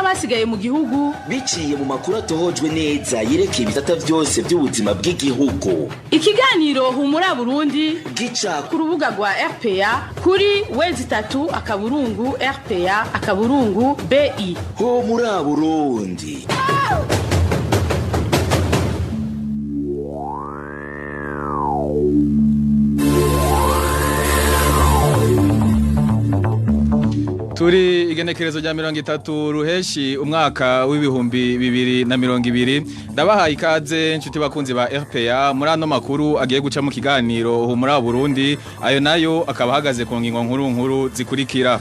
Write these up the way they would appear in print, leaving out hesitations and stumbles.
n'abasigaye mu gihugu. Biciye mu makuru atohojwe neza yerekeye ibisata vyose vy'ubuzima bw'igihugu. Ikiganiro Humura Burundi gica ku rubuga rwa RPA kuri w3.rpa.bi. Ho muri Burundi. Turi igenekerezo rya 30 ruheshi umwaka w'2020. Ndabahaye ikaze inshuti bakunzi ba RPA muri ano makuru agiye guca mu kiganiro Humura Burundi. Ayo nayo akaba ahagaze ku ngingo nkuru nkuru zikurikira: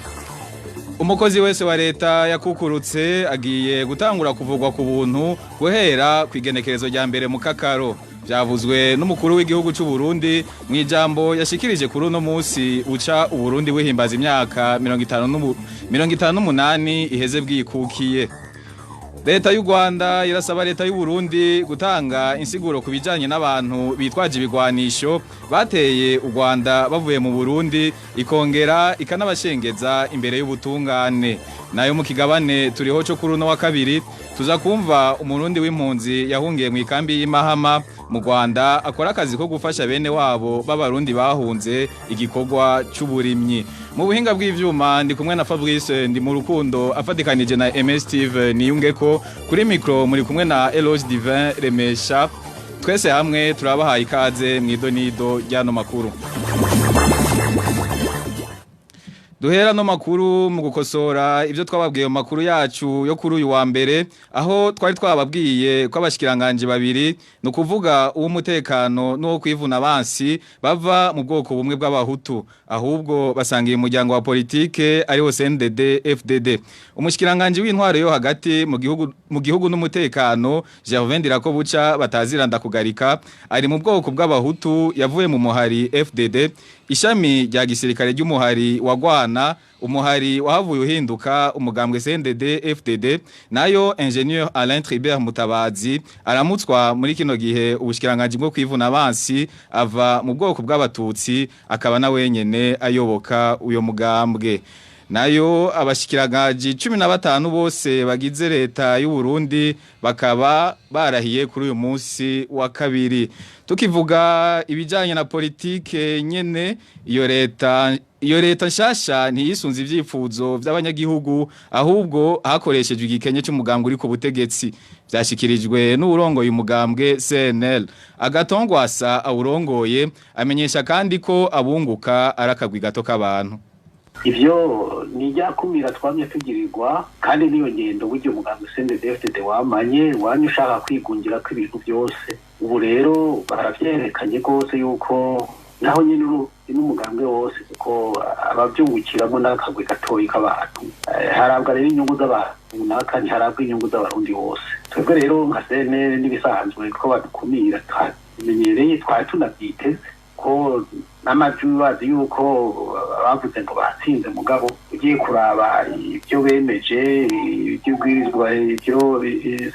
Umukozi wese wa leta yakukurutse agiye gutangura kuvugwa ku buntu guhera ku igenekerezo rya 1 mu kakaro. Byavuzwe n'umukuru w'igihugu cy'u Burundi mu ijambo yashikirije kuri uno munsi uca Uburundi wihimbaza imyaka 58 iheze bwikukiye. Leta y'u Rwanda irasaba leta y'u Burundi gutanga insiguro ku bijanye n'abantu bitwaje ibigwanisho bateye u Rwanda bavuye mu Burundi, ikongera ikanabashengeza imbere y'ubutungane. Nayo mu kigabane turiho cyo kuri uno wa kabiri tuza kumva umurundi w'impunzi yahungiye mu ikambi y'Imahama mu Rwanda akora akazi ko gufasha bene wabo b'abarundi bahunze igikorwa c'uburimyi. Mu buhinga bw'ivyuma ndi kumwe na Fabrice ndi mu rukundo afatikanije na MS Steve Niyungeko, kuri micro muri kumwe na Eloge Divin Remesha. Twese hamwe turabahaye ikaze mwidonido ryano makuru. Duhera no makuru mu gukosora ibyo twababwiye mu makuru yacu yo kuri uyu wa mbere, aho twari twababwiye ko abashikiranganje babiri, no kuvuga uw'umutekano n'uwo kwivuna abansi, bava mu bwoko bumwe bw'abahutu, ahubwo basangiye umuryango wa politike ariwo CNDD FDD. Umushikiranganje w'intwaro yo hagati mu gihugu n'umutekano Gervais Ndirakobuca bataziranda kugarika ari mu bwoko bw'abahutu yavuye mu muhari FDD, ishami rya gisirikare ry'umuhari wa Gwana, umuhari wahavuye uhinduka umugambwe CNDD FDD. Nayo Ingénieur Alain Tribert Mutabazi aramutswa muri kino gihe ubushikiranganje bwo kwivuna abansi ava mu bwoko bw'abatutsi, akaba na wenyene ayoboka uyo mugambwe. Nayo abashikiranganje 15 bose bagize leta y'u Burundi bakaba barahiye kuri uyu munsi wa kabiri. Tukivuga ibijanye na politike nyene, iyo leta nshasha ntiyisunze ivyifuzo vy'abanyagihugu, ahubwo hakoreshejwe igikenye c'umugambwe uri ku butegetsi. Vyashikirijwe n'urongoye umugambwe CNL Agatongwasa. Awurongoye amenyesha kandi ko abunguka arakagwi gato k'abantu. Ivyo ni ryakumira twamye tugirirwa, kandi niyo ngendo burya umugambi CNDD-FDD wamanye wamye ushaka kwigungira ko ibintu byose. Ubu rero baravyerekanye rwose yuko naho nyine n'umugambwe wose, kuko abavyungukiramo n'akagwi gatoyi k'abantu. Harabwa rero inyungu z'abantu runaka, ntiharabwa inyungu z'abarundi bose. Twebwe rero nka CNL n'ibisanzwe ko badukumira twamenyereye, twari tunavyiteze ko n'amajwi bazi yuko bavuze ngo batsinze, mugabo ugiye kuraba ibyo bemeje, iby'ubwirizwa, ibyo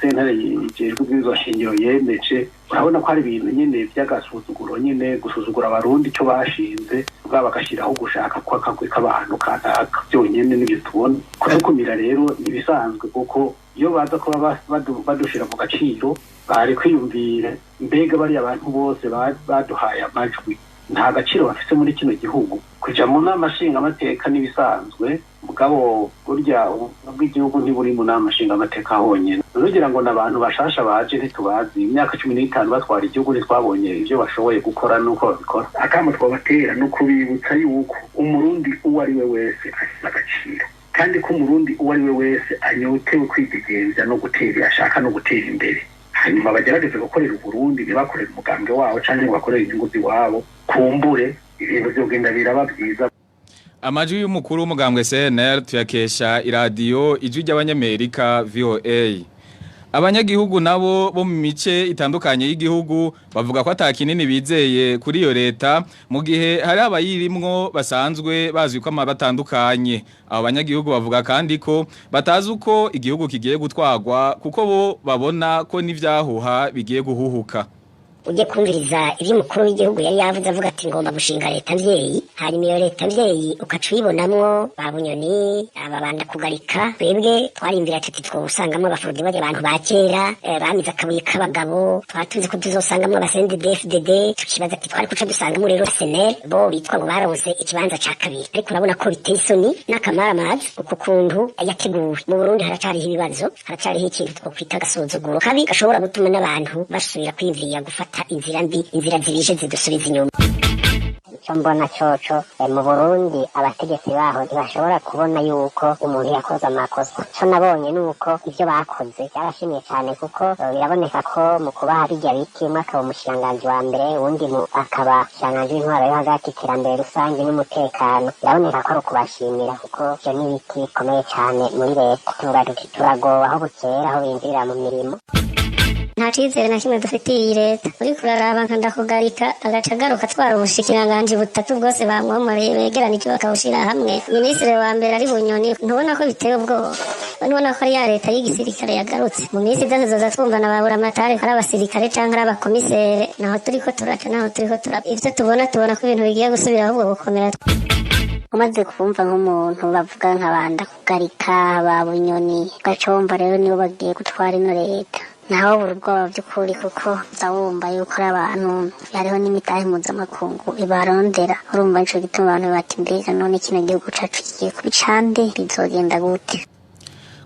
sentare ijejwe ibwirizwa shingiro yemeje, urabona ko hari ibintu nyene vy'agasuzuguro, nyene gusuzugura abarundi ico bashinze, bwa bagashyiraho gushaka kw'akagwi k'abantu kanaka byonyene nibyo tubona. Kudukumira rero ntibisanzwe, kuko iyo baza kuba badushira mu gaciro bari kwiyumvira mbega bariya abantu bose baduhaye amajwi nta gaciro bafise muri kino gihugu. Kuja mu nama nshingamateka n'ibisanzwe, mugabo burya bw'igihugu ntiburi mu nama nshingamateka honyene. Nugira ngo n'abantu bashasha baje ntitubazi, imyaka 15 batwara igihugu ntitwabonye ivyo bashoboye gukora n'uko babikora. Akamo twabatera no kubibutsa yuko umurundi uwo ari we wese afise agaciro, kandi ko umurundi uwo ari we wese anyotewe kwidegemvya no gutera ashaka no gutera imbere. Hanyuma bagerageze gukorera Uburundi, ntibakorere umugambwe wabo canke ngo bakorere inyungu ziwabo, kumbure ibintu vyogenda biraba vyiza. Amajwi y'umukuru w'umugambwe CNL tuyakesha iradiyo Ijwi ry'Abanyamerika VOA. Abanyagihugu nabo bo mu mice itandukanye y'igihugu bavuga ko atakinini bizeye kuri iyo leta mu gihe hari abayirimwo basanzwe bazwi ko amabatandukanye. Abo banyagihugu bavuga kandi ko batazi uko igihugu kigiye gutwagwa, kuko bo babona ko n'ivyahuha bigiye guhuhuka. Ujye kumviriza ibyo umukuru w'igihugu yari yavuze, avuga ati ngomba gushinga leta mvyeyi. Hanyuma iyo leta mvyeyi ukaca uyibonamwo ba Bunyoni, aba banda kugarika. Twebwe twarimvira tuti twosangamo abafundi, bajya abantu ba kera bamize akabuye k'abagabo. Twari tuzi ko tuzosangamo aba CNDD-FDD, tukibaza ati twari kuca dusangamo rero SNL, bo bitwa ngo baronse ikibanza ca kabiri. Ariko urabona ko biteye isoni n'akamaramaza uku kuntu yateguwe. Mu Burundi haracariho ibibazo, haracariho ikintu twokwita agasuzuguro kabi gashobora gutuma n'abantu basubira kwiyumvira gufata inzira mbi, inzira zibishe zidusubiza inyuma. Icyo mbona coco, mu Burundi abategetsi baho ntibashobora kubona yuko umuntu yakoze amakosa. Ico nabonye ni uko ivyo bakoze byarashimye cyane, kuko biraboneka ko mu kubaha bijya biti, umwe akaba umushikiranganji wa mbere, uwundi akaba umushikiranganji w'intwaro yo hagati, iterambere rusange n'umutekano, biraboneka ko ari ukubashimira, kuko ivyo ni ibiti bikomeye cyane muri leta. Tuvuga tuti turagowe aho bukera, aho binjirira mu mirimo. Nta cizere na kimwe dufitiye iyi leta. Uriko uraraba nka Ndakugarika agaca agaruka atwara ubushikiranganji butatu bwose bamwomoreye, begeranije bakabushira hamwe, minisitiri wa mbere ari Bunyoni. Ntubona ko biteye ubwoba? Ntubona ko ari ya leta y'igisirikare yagarutse? Mu minsi iza tuzoza twumva na ba Buramatari ko ari abasirikare canke ari abakomisere. Naho turiko turaca, naho turiko tura, ivyo tubona, tubona ko ibintu bigiye gusubira ahubwo gukomera. Umaze kumva nk'umuntu bavuga nka ba Ndakugarika, ba Bunyoni, ugaca wumva rero nibo bagiye gutwara ino leta, naho buri ubwoba by'ukuri, kuko uza wumva yuko ari abantu hariho n'imitahe mpuzamakungu ibarondera. Urumva nico gituma abantu bati mbega none kino gihugu cacu kigiye kuba icande, bizogenda gute?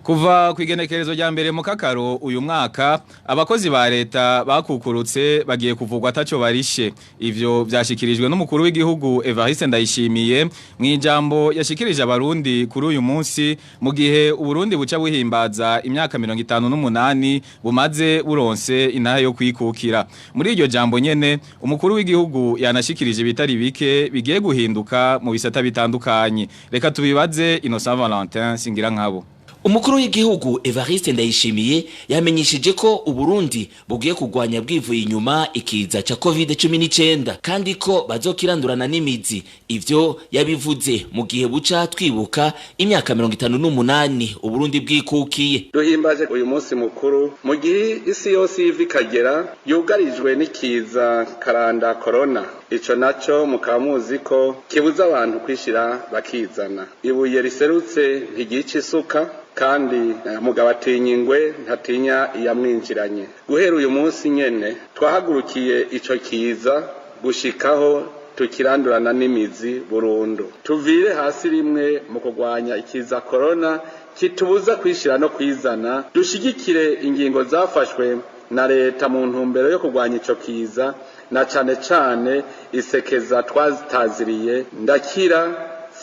Kuva ku igenekerezo rya mbere mu kakaro uyu mwaka, abakozi ba leta bakukurutse bagiye kuvugwa ataco barishe. Ivyo vyashikirijwe n'umukuru w'igihugu Evariste Ndayishimiye mu ijambo yashikirije abarundi kuri uyu munsi, mu gihe Uburundi buca buhimbaza imyaka 58 bumaze buronse intahe yo kwikukira. Muri iryo jambo nyene, umukuru w'igihugu yanashikirije ibitari bike bigiye guhinduka mu bisata bitandukanye. Reka tubibaze Innocent Valentin Singira nkabo. Umukuru w'igihugu Evariste Ndayishimiye yamenyesheje ko Uburundi bugiye kugwanya bwivuye inyuma ikiza ca COVID-19, kandi ko bazokirandurana n'imizi. Ivyo yabivuze mu gihe buca twibuka imyaka 58 Uburundi bwikukiye. Duhimbaje uyu munsi mukuru mu gihe isi yose iva ikagera yugarijwe n'ikiza karanda corona. Ico naco mukaba muzi ko kibuza abantu kwishira bakizana. Ibuye riserutse ntigica isuka, kandi mugabo atinya ingwe ntatinya iyamwinjiranye. Guhera uyu munsi nyene twahagurukiye ico kiza gushikaho tukirandurana n'imizi burundu, tuvire hasi rimwe mu kurwanya ikiza corona kitubuza kwishira no kwizana. Dushigikire ingingo zafashwe na leta mu ntumbero yo kurwanya ico kiza, na cane cane isekeza twazitaziriye ndakira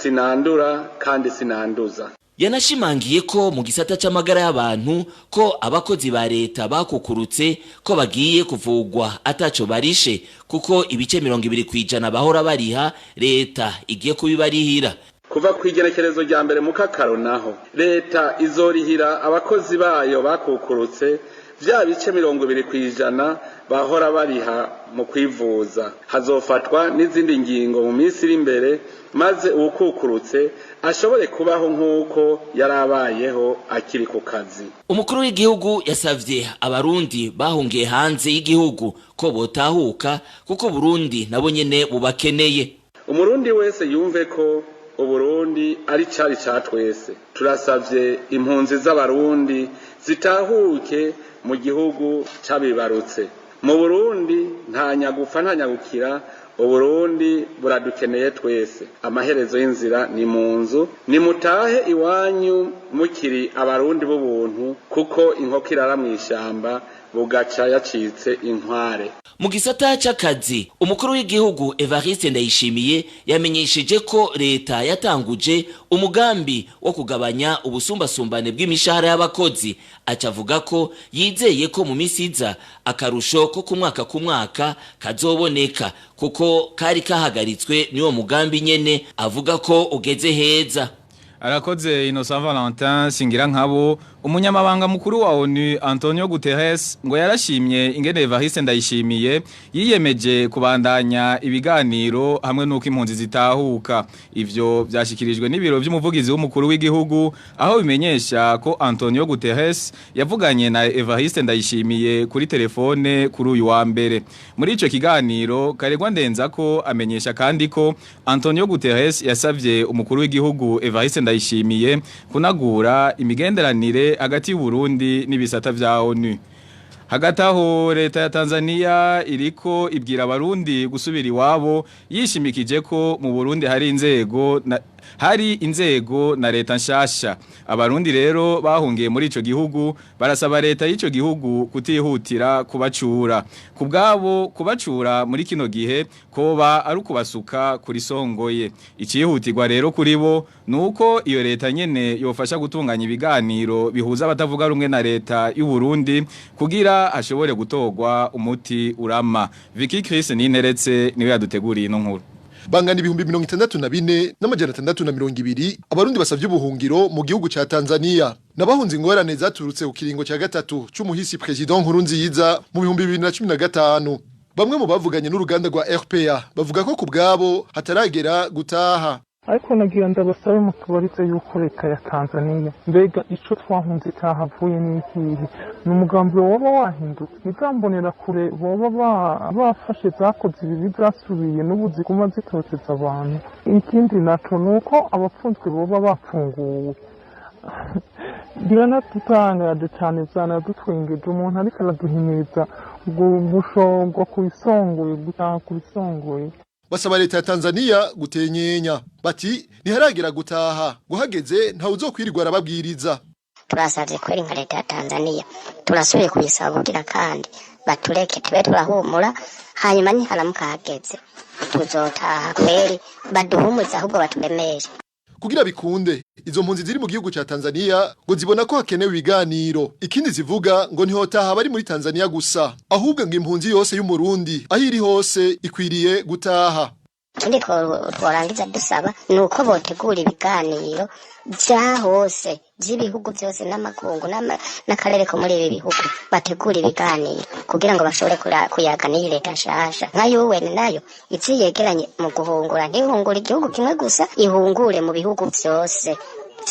sinandura kandi sinanduza. Yanashimangiye ko mu gisata c'amagara y'abantu ko abakozi ba leta bakukurutse ko bagiye kuvugwa ataco barishe, kuko ibice 20% bahora bariha leta igiye kubibarihira. Kuva ku igenekerezo rya mbere mu kakaro naho, leta izorihira abakozi bayo bakukurutse vya bice 20% bahora bariha mu kwivuza. Hazofatwa n'izindi ngingo mu minsi iri imbere, maze uwukukurutse ashobore kubaho nk'uko yarabayeho akiri ku kazi. Umukuru w'igihugu yasavye abarundi bahungiye hanze y'igihugu ko botahuka, kuko Burundi nabo nyene bubakeneye. Umurundi wese yumve ko Uburundi ari cari ca twese. Turasavye impunzi z'abarundi zitahuke mu gihugu cabibarutse. Mu Burundi nta nyagupfa nta nyagukira, Uburundi buradukeneye twese. Amaherezo y'inzira ni mu nzu, nimutahe iwanyu mukiri abarundi b'ubuntu, kuko inkoko irara mw'ishamba bugaca yacitse inkware. Mu gisata c'akazi, umukuru w'igihugu Evariste Ndayishimiye yamenyesheje ko leta yatanguje umugambi wo kugabanya ubusumbasumbane bw'imishahara y'abakozi. Acavuga ko yizeye ko mu minsi iza akarusho ko ku mwaka ku mwaka kazoboneka, kuko kari kahagaritswe n'uwo mugambi nyene, avuga ko ugeze heza. Arakoze Innocent Valentin Singira nkabo. Umunyamabanga mukuru wa ONU Antonio Guterres ngo yarashimye ingene Evariste Ndayishimiye yiyemeje kubandanya ibiganiro hamwe nuko impunzi zitahuka. Ivyo byashikirijwe n'ibiro by'umuvugizi w'umukuru w'igihugu, aho bimenyesha ko Antonio Guterres yavuganye na Evariste Ndayishimiye kuri telefone kuri uyu wa mbere. Muri ico kiganiro, Karegwa Ndenzako amenyesha kandi ko Antonio Guterres yasavye umukuru w'igihugu Evariste Ndayishimiye kunagura imigenderanire hagati y'u Burundi n'ibisata vya ONU. Hagati aho, leta ya Tanzania iriko ibwira abarundi gusubira iwabo, yishimikije ko mu Burundi hari inzego na leta nshasha. Abarundi rero bahungiye muri ico gihugu barasaba leta y'ico gihugu kutihutira kubacura. Kubgabo, kubacura muri kino gihe koba ari ukubasuka kuri songoye. Icihutirwa rero kuri bo nuko iyo leta nyene yofasha gutunganya ibiganiro bihuza abatavuga rumwe na leta y'u Burundi kugira ashobore gutorwa umuti urama. Vicky Chris Ninteretse niwe yaduteguriye ino nkuru. Bangana 64,620 abarundi basavye ubuhungiro mu gihugu ca Tanzania. Nabahunze ingorane zaturutse ku kiringo ca gatatu c'umuhisi President Nkurunziza mu 2015. Bamwe mu bavuganye n'uruganda rwa RPA bavuga ko ku bwabo hataragera gutaha. Ariko nagira ndabasabe mutubarize yuko leta ya Tanzania, mbega ico twahunze itahavuye n'ikihe? Ni umugambi woba wahindutse? Ni za mbonerakure boba bafashe zakoze ibibi zasubiye n'ubu ziguma zitoteza abantu? Ikindi naco ni uko abapfunzwe boba bafunguwe. Biranadutangaje cyane, byanadutwengeje umuntu ariko araduhimiriza gushorwa ku bisongoye, gutaha ku bisongoye. Basaba leta ya Tanzania gutenyenya, bati ntiharagera gutaha, guhageze ntawe uzokwirirwa arababwiriza. Turasavye kweri nka leta ya Tanzania, turasubiye kuyisaba kugira kandi batureke tube turahumura, hanyuma niharamuka hageze tuzotaha kweri, baduhumuze ahubwo baturemere. Kugira bikunde, izo mpunzi ziri mu gihugu ca Tanzania ngo zibona ko hakenewe ibiganiro. Ikindi zivuga ngo ntihotaha bari muri Tanzania gusa, ahubwo ngo impunzi yose y'umurundi aho iri hose ikwiriye gutaha. Ikindi tworangiza dusaba ni uko botegura ibiganiro vya hose, vy'ibihugu vyose n'amakungu n'akarere ko muri ibi bihugu, bategura ibiganiro kugira ngo bashobore kuyaga n'iyi leta nshasha nka UN, nayo izi yegeranye mu guhungura, ntihungure igihugu kimwe gusa, ihungure mu bihugu vyose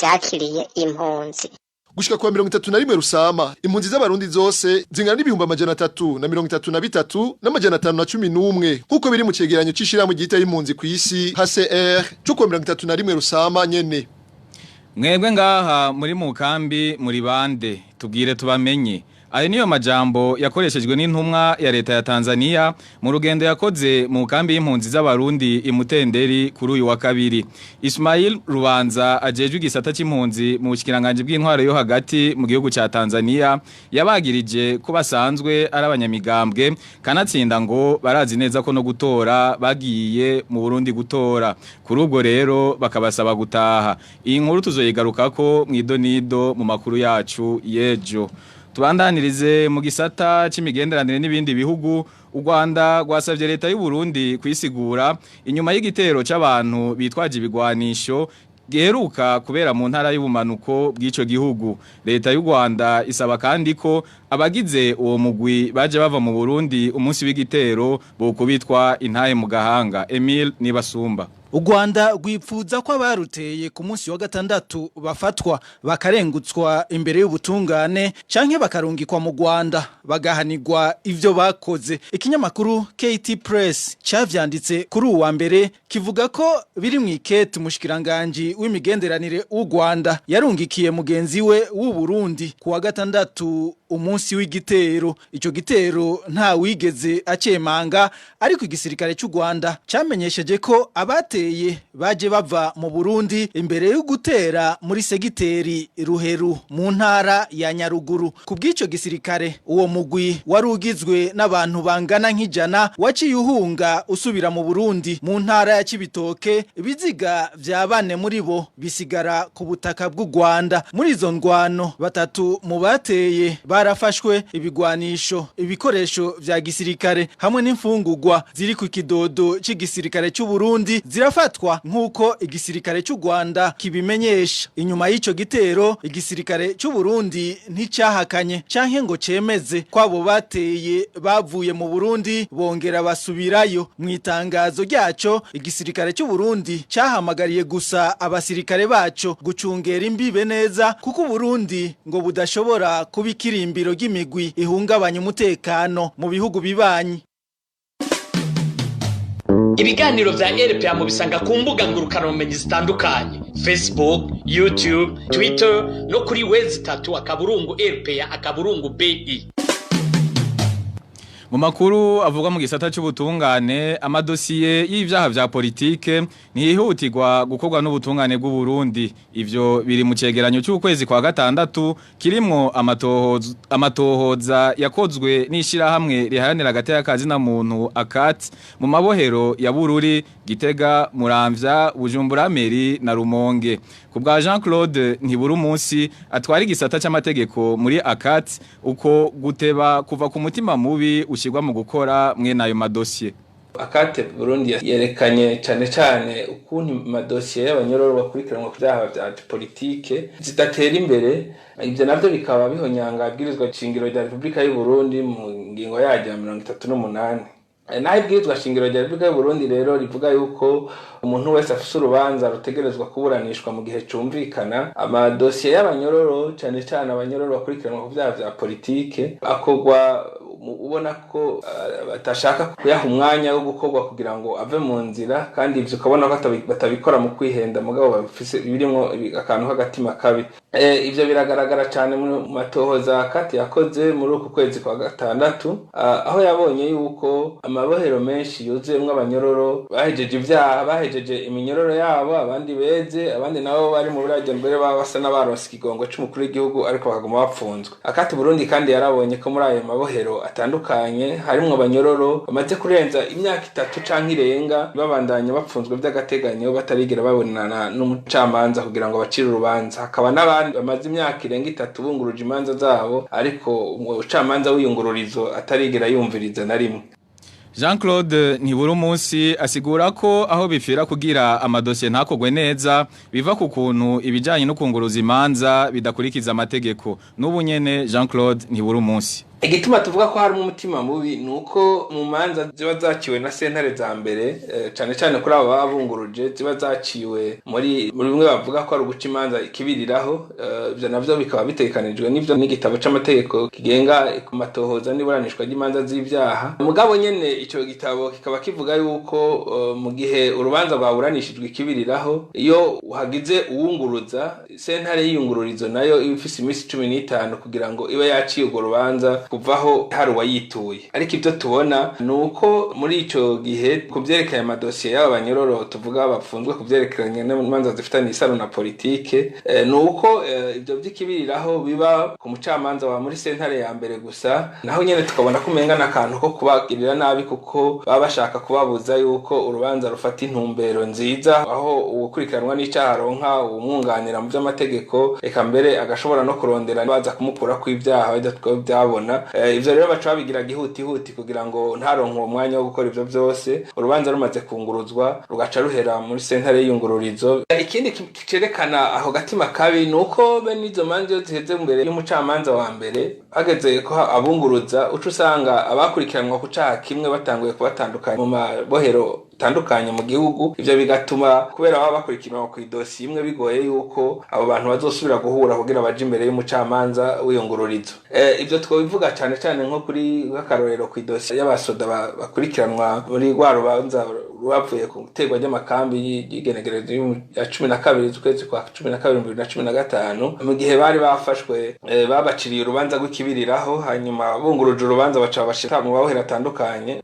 vyakiriye impunzi. Gushika kuwa 31 Rusama, impunzi z'abarundi zose zingana n'333,511, nk'uko biri mu cegeranyo c'ishirahamwe ryita y'impunzi kw'isi HCR co kuwa 31 Rusama nyene. Mwebwe ngaha muri mu kambi muri bande? Tubwire tubamenye. Ayo niyo majambo yakoreshejwe n'intumwa ya leta ya Tanzania mu rugendo yakoze mu kambi y'impunzi z'abarundi imutenderi kuri uyu wa kabiri. Ismail Rubanza ajejwe igisata c'impunzi mu bushikiranganje bw'intwaro yo hagati mu gihugu ca Tanzania yabagirije ko basanzwe ari abanyamigambwe, kanatsinda ngo barazi neza ko no gutora bagiye mu Burundi gutora. Kuri ubwo rero bakabasaba gutaha. Iyi nkuru tuzoyigarukako mw'idonido mu makuru yacu yejo. Tubandanirize mu gisata c'imigenderanire n'ibindi bihugu. U Rwanda rwasavye leta y'u Burundi kwisigura inyuma y'igitero c'abantu bitwaje ibigwanisho giheruka kubera mu ntara y'ubumanuko bw'ico gihugu. Leta y'u Rwanda isaba kandi ko abagize uwo mugwi baje bava mu Burundi umunsi w'igitero bokubitwa intahe mu gahanga. Emile Nibasumba. U Rwanda rwipfuza ko abaruteye ku munsi wa gatandatu bafatwa bakarengutswa imbere y'ubutungane canke bakarungikwa mu Rwanda bagahanirwa ivyo bakoze. Ikinyamakuru KT Press cavyanditse kuri uwa mbere, kivuga ko biri mu ikete umushikiranganje w'imigenderanire w'u Rwanda yarungikiye mugenzi we w'u Burundi ku wa gatandatu, umunsi w'igitero. Ico gitero nta wigeze acemanga, ariko igisirikare cy'u Rwanda camenyesheje ko abateye baje bava mu Burundi imbere yo gutera muri segiteri Ruheru mu ntara ya Nyaruguru. Ku bw'ico gisirikare, uwo mugwi wari ugizwe n'abantu bangana nk'ijana waciye uhunga usubira mu Burundi mu ntara ya Cibitoke. Ibiziga vya bane muri bo bisigara ku butaka bw'u Rwanda. Muri izo ndwano, batatu mu bateye barafashwe, ibigwanisho, ibikoresho vya gisirikare hamwe n'imfungurwa ziri ku kidodo c'igisirikare cy'u Burundi. Kirafatwa nk'uko igisirikare cy'u Rwanda kibimenyesha. Inyuma y'ico gitero, igisirikare cy'u Burundi nticyahakanye canke ngo cemeze ko abo bateye bavuye mu Burundi bongera basubirayo. Mu itangazo ryaco, igisirikare cy'u Burundi cyahamagariye gusa abasirikare baco gucungera imbibe neza, kuko Burundi ngo budashobora kuba ikirimbiro ry'imigwi ihungabanya umutekano mu bihugu bibanyi. Ibiganiro vya RPA mubisanga ku mbuga ngurukanabumenyi zitandukanye: Facebook, YouTube, Twitter no kuri w3.rpa.bi. Mu makuru avugwa mu gisata c'ubutungane, amadosiye y'ivyaha vya politike ntiyihutirwa gukorwa n'ubutungane bw'u Burundi. Ivyo biri mu cegeranyo c'ukwezi kwa gatandatu kirimwo amatohoza yakozwe n'ishirahamwe riharanira agateka kazina muntu ACAT mu mabohero ya Bururi, Gitega, Muramvya, Bujumbura Meri na Rumonge. Ku bwa Jean Claude Ntiburumunsi atwara igisata c'amategeko muri ACAT, uko guteba kuva ku mutima mubi ushirwa mu gukora mwene ayo madosiye. ACAT Burundi yerekanye cane cane ukuntu amadosiye y'abanyororo bakurikiranwa ku vyaha vya politike zidatera imbere. Ivyo navyo bikaba bihonyanga ibwirizwa shingiro rya Repubulika y'u Burundi mu ngingo yaryo ya 38. Naho ibwirizwa shingiro rya Repubulika y'u Burundi rero rivuga yuko umuntu wese afise urubanza rutegerezwa kuburanishwa mu gihe cumvikana, amadosiye y'abanyororo, cane cane abanyororo bakurikiranwa ku vyaha vya politike, akorwa ubona ko batashaka kuyaha umwanya wo gukorwa kugira ngo ave mu nzira. Kandi ivyo ukabona ko batabikora mu kwihenda, mugabo bafise birimwo akantu k'agatima kabi. Ivyo biragaragara cane mu matohoza ACAT yakoze muri uku kwezi kwa gatandatu, aho yabonye yuko amabohero menshi yuzuyemwo abanyororo bahejeje ivyaha, bahejeje iminyororo yabo, abandi beze, abandi nabo bari mu buraryo, mbere baba basa n'abaronse ikigongo c'umukuru w'igihugu, ariko bakaguma bapfunzwe. ACAT Burundi kandi yarabonye ko muri ayo mabohero atandukanye harimwo abanyororo bamaze kurenza imyaka 3 canke irenga babandanya bapfunzwe vy'agateganyo, batarigera babonana n'umucamanza kugira ngo bacire urubanza. Hakaba n'abandi bamaze imyaka irenga 3 bunguruje imanza zabo, ariko umucamanza w'iyungururizo atarigera yumviriza na rimwe. Jean Claude Ntiburumunsi asigura ko aho bipfira kugira amadosiye ntakogwe neza biva ku kuntu ibijanye no kunguruza imanza bidakurikiza amategeko. N'ubu nyene Jean Claude Ntiburumunsi: Igituma tuvuga ko harimo umutima mubi ni uko mu manza ziba zaciwe na sentare za mbere, cane cane kuri abo baba bunguruje, ziba zaciwe muri bimwe bavuga ko ari uguca imanza ikibiriraho. Ivyo navyo bikaba bitegekanijwe n'ivyo n'igitabo c'amategeko kigenga ku matohoza n'iburanishwa ry'imanza z'ivyaha. Mugabo nyene ico gitabo kikaba kivuga yuko mu gihe urubanza rwaburanishijwe ikibiriraho, iyo hagize uwunguruza, sentare y'iyungururizo nayo iba ifise iminsi 15 kugira ngo ibe yaciye urwo rubanza kuvaho hari uwayituye. Ariko ivyo tubona ni uko muri ico gihe, ku vyerekeye amadosiye y'aba banyororo tuvuga bapfunzwe ku vyerekeranye n'imanza zifitanye isano na politike, ni uko ivyo vy'ikibiriraho biba ku mucamanza wa muri sentare ya mbere gusa. Naho nyene tukabona ko umenga n'akantu ko kubagirira nabi, kuko baba bashaka kubabuza yuko urubanza rufata intumbero nziza, aho uwukurikiranwa n'icaha aronka uwumwunganira mu vy'amategeko, eka mbere agashobora no kurondera baza kumukura kw'ivyaha byabona. Ivyo rero baca babigira gihutihuti kugira ngo ntaronke uwo mwanya wo gukora ivyo vyose. Urubanza rumaze kunguruzwa rugaca ruhera muri sentare y'iyungururizo. Ikindi cerekana aho gatima kabi ni uko bene izo manza iyo ziheze imbere y'umucamanza wa mbere, hageze ko abunguruza, uca usanga abakurikiranwa ku caha kimwe batanguye kubatandukanya mu mabohero atandukanye mu gihugu. Ivyo bigatuma, kubera baba bakurikiranwa ku idosiye imwe, bigoye yuko abo bantu bazosubira guhura kugira baje imbere y'umucamanza w'iyungururizo. Ivyo twobivuga cane cane nko kuri nk'akarorero ku idosiye y'abasoda bakurikiranwa muri rwa rubanza rwavuye ku iterwa ry'amakambi y'igenekerezo ya 12 z'ukwezi kwa 12 2015. Mu gihe bari bafashwe, babaciriye urubanza rw'ikibiriraho, hanyuma bunguruje urubanza baca babashira mu mabohero atandukanye.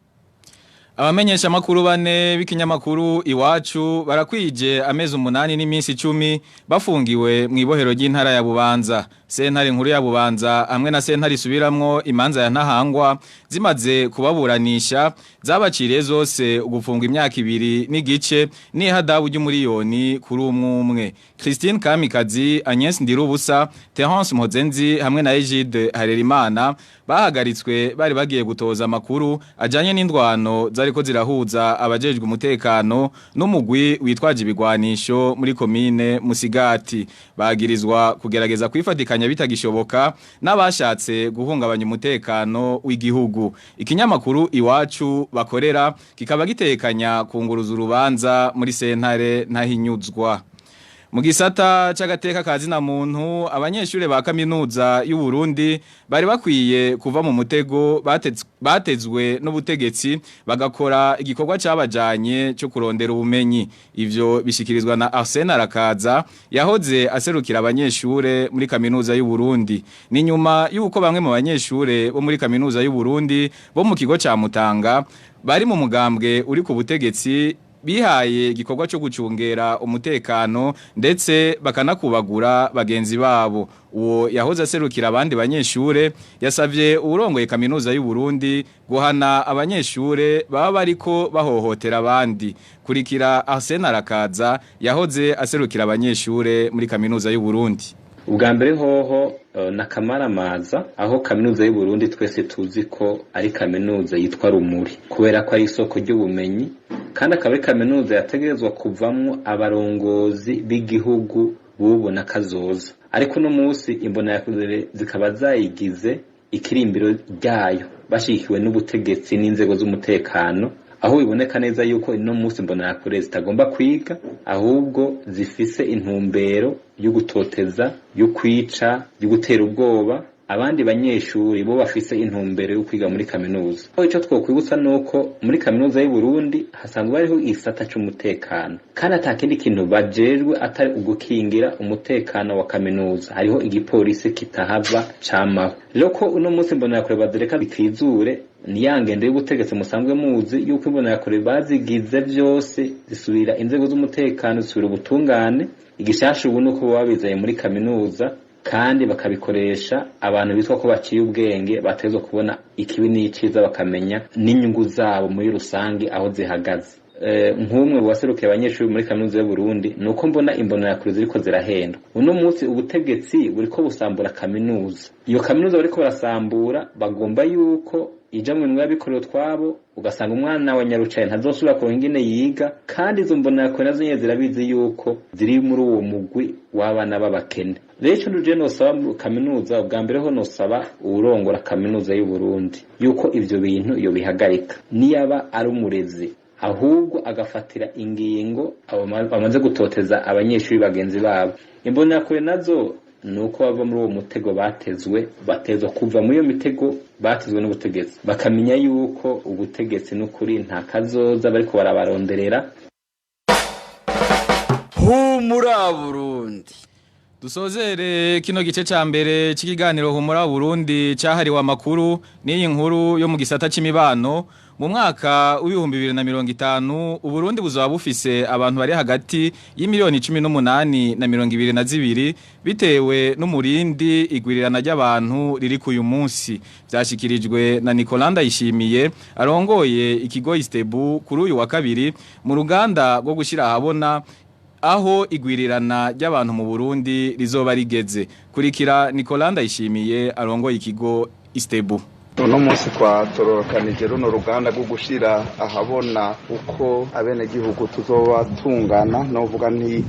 Abamenyesha makuru bane b'ikinyamakuru Iwacu barakwije amezi 8 n'iminsi 10 bafungiwe mu ibohero ry'intara ya Bubanza. Sentare nkuru ya Bubanza hamwe na sentare isubiramwo imanza ya Ntahangwa zimaze kubaburanisha zabaciriye zose ugufungwa imyaka 2 n'igice n'ihadabu ry'umuriyoni kuri umwe. Christine Kamikazi, Agnes Ndirubusa, Terence Mpozenzi hamwe na Egide Harerimana bahagaritswe bari bagiye gutoza amakuru ajanye n'indwano zariko zirahuza abajejwe umutekano n'umugwi witwaje ibigwanisho muri komine Musigati. Bagirizwa kugerageza kwifatikanya bitagishoboka n'abashatse guhungabanya umutekano w'igihugu. Ikinyamakuru Iwacu bakorera kikaba gitekanya kunguruza urubanza muri sentare Ntahinyuzwa. Mu gisata c'agateka kazina muntu, abanyeshure ba kaminuza y'u Burundi bari bakwiye kuva mu mutego batezwe n'ubutegetsi bagakora igikorwa cabajanye cyo kurondera ubumenyi. Ivyo bishikirizwa na Arsene Arakaza yahoze aserukira abanyeshure muri kaminuza y'u Burundi. Ni nyuma yuko bamwe mu banyeshure bo muri kaminuza y'u Burundi bo mu kigo ca Mutanga bari mu mugambwe uri ku butegetsi bihaye igikorwa cyo gucungera umutekano ndetse bakanakubagura bagenzi babo. Uwo yahoze aserukira abandi banyeshure yasavye uwurongoye kaminuza y'u Burundi guhana abanyeshure baba bariko bahohotera abandi. Kurikira Arsene Arakaza yahoze aserukira abanyeshure muri kaminuza y'u Burundi. Ubwa mbere hoho na kamaramaza aho kaminuza y'u Burundi twese tuzi ko ari kaminuza yitwa Rumuri kubera ko ari isoko ry'ubumenyi, kandi akaba ari kaminuza yategerezwa kuvamwo abarongozi b'igihugu bubu na kazoza. Ariko uno munsi imbonerakure zikaba zayigize ikirimbiro ryayo bashigikiwe n'ubutegetsi n'inzego z'umutekano, aho biboneka neza yuko ino munsi imbonerakure zitagomba kwiga, ahubwo zifise intumbero yo gutoteza, yo kwica, yo gutera ubwoba abandi banyeshuri bo bafise intumbero yo kwiga muri kaminuza. Ico twokwibutsa nuko muri kaminuza y'u Burundi hasanzwe hariho igisata c'umutekano, kandi ata kindi kintu bajejwe atari ugukingira umutekano wa kaminuza. Hariho igipolisi kitahava camaho. Rero ko uno munsi imbonerakure bazireka bikizure, ni ya ngendo y'ubutegetsi musanzwe muzi yuko imbonerakure bazigize vyose zisubira inzego z'umutekano, zisubira ubutungane. Igishasha ubu nuko babizaye muri kaminuza kandi bakabikoresha abantu bitwa ko baciye ubwenge, batezwa kubona ikibi n'iciza bakamenya n'inyungu zabo muri rusange aho zihagaze. Nk'umwe mu baserukiye abanyeshuri muri kaminuza y'u Burundi nuko mbona imbonerakure ziriko zirahendwa. Uno munsi ubutegetsi buriko busambura kaminuza. Iyo kaminuza bariko barasambura bagomba yuko ija mu minwe y'abikorera utwabo, ugasanga umwana wa nyarucaye ntazosubira kuronka ingene yiga, kandi izo mbonerakure nazo nyene zirabizi yuko ziri muri uwo mugwi w'abana b'abakene. Rero ico nje nosaba kaminuza, ubwa mbere ho nosaba uwurongora kaminuza y'u Burundi yuko ivyo bintu iyo bihagarika, niyaba ari umurezi ahubwo agafatira ingingo bamaze gutoteza abanyeshuri bagenzi babo. Imbonerakure nazo nuko bava muri uwo mutego batezwe, batezwa kuva muri iyo mitego batezwe n'ubutegetsi, bakamenya yuko ubutegetsi n'ukuri nta kazoza bariko barabaronderera. Humura Burundi. Dusozere kino gice ca mbere c'ikiganiro Humura Burundi cahariwe amakuru n'iyi nkuru yo mu gisata c'imibano. Mu mwaka w'ibihumbi 2050 Uburundi buzoba bufise abantu bari hagati y'imiliyoni 18 na 22 bitewe n'umurindi igwirirana ry'abantu riri ku uyu munsi. Vyashikirijwe na Nicolas Ndayishimiye arongoye ikigo Istebu kuri uyu wa kabiri mu ruganda rwo gushira ahabona aho igwirirana ry'abantu mu Burundi rizoba rigeze. Kurikira Nicolas Ndayishimiye arongoye ikigo Istebu. Uno munsi twatororokanije runo ruganda rwo gushira ahabona uko abenegihugu tuzoba tungana. Novuga nti